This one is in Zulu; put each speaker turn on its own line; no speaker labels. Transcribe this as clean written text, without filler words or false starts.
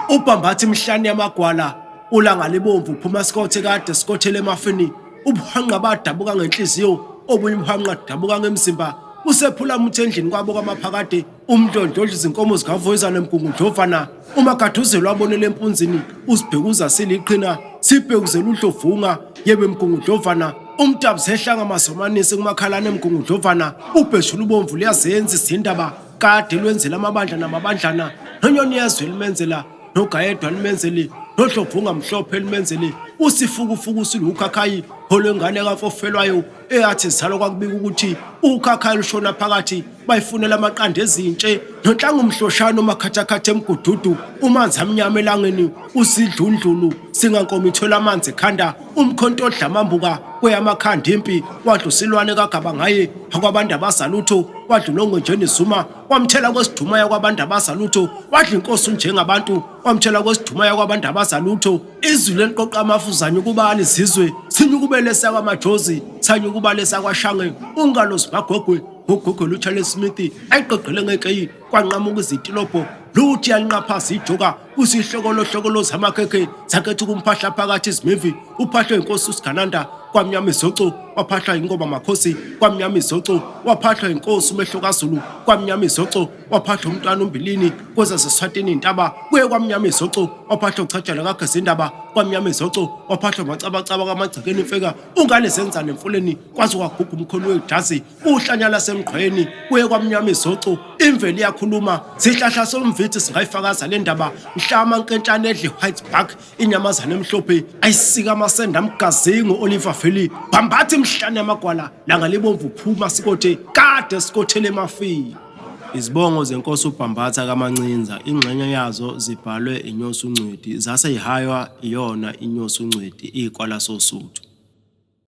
Ubhambatha imihlane yamagwala ulanga libomvu phuma sikothe kade sikothele emafini ubuhanqa badabuka ngenhliziyo obunye ubuhanqa dabuka ngemzimba usephula umuthi endlini kwabo kwamaphakade umdlondlodla izinkomo zikavoyizana emgungundlovana umagaduzelo abonele empunzini usibhekuza siliqhina sibhekuzela udlovunga yebe emgungundlovana umdabu sehlanga amazomanisi kumakhalane emgungundlovana ubheshula ubomvu liyazenza izindaba kade lwenzela amabandla namabandlana nonyoni yezwe limenzela nogayedwa limenzeli nodlovunga mhlophe limenzeli usifukufuku silukhakhayi olwengane kamfofelwayo eyathi zalwa kwakubika ukuthi ukhakhayi lushona phakathi bayifunela amaqanda ezintshe nonhlanga umhloshana umakhathakhatha emgududu umanzi amnyama elangeni usidlundlulu singankomo ithola amanzi ekhanda umkhonto odla amambuka kweyamakhanda impi wadla usilwane kagaba ngaye akwabantu abazalutho wadla unongonjeni zuma wamthela kwesiduma yakwabantu abazalutho wadla inkosi unjengabantu wamthela kwesiduma yakwabantu abazalutho izulu eliqoqa amafuzane ukuba lizizwe sinyukubele sakwamajozi sanyukubale sakwashange ungalo zimagwegwe ngogwegwe luCharles Smith ayiqoqele ngekeyi kwanqamuka izitilobho luthi yalinqaphaza ijoka usihlokolohlokoloza amakhekhe zakhetha ukumphahla phakathi izimivi uphahlwe inkosi usigananda kwamnyama izoco waphahlwa inkoba makhosi kwamnyama izoco waphahlwa inkosi umehlo kaZulu kwamnyama izoco waphahlwa umntwana umbilini kwezaseswatini intaba kuye kwamnyama izoco waphahlwa uchajana kagezindaba kwamnyama izoco waphahlwa amacabacaba kamagcekeni imfeka ungane zenzane emfuleni kwaze kwaguga umkhulu wejazi uhlanya lasemgqweni kuye kwamnyama izoco imveli iyakhuluma sihlahla somvithi singayifakaza le ndaba mhla amankentshane edle white bark inyamazane emhlophe ayisika amasenda amgazingo Oliver Valley bhambatha imhlane yamagwala langa libomvu phuma sikothe kade sikothele emafini. Izibongo zenkosi uBhambatha kaMancinza ingxenye yazo zibhalwe inyosi uNcwedi zase ihaywa iyona inyosi uNcwedi ikwala soSuthu.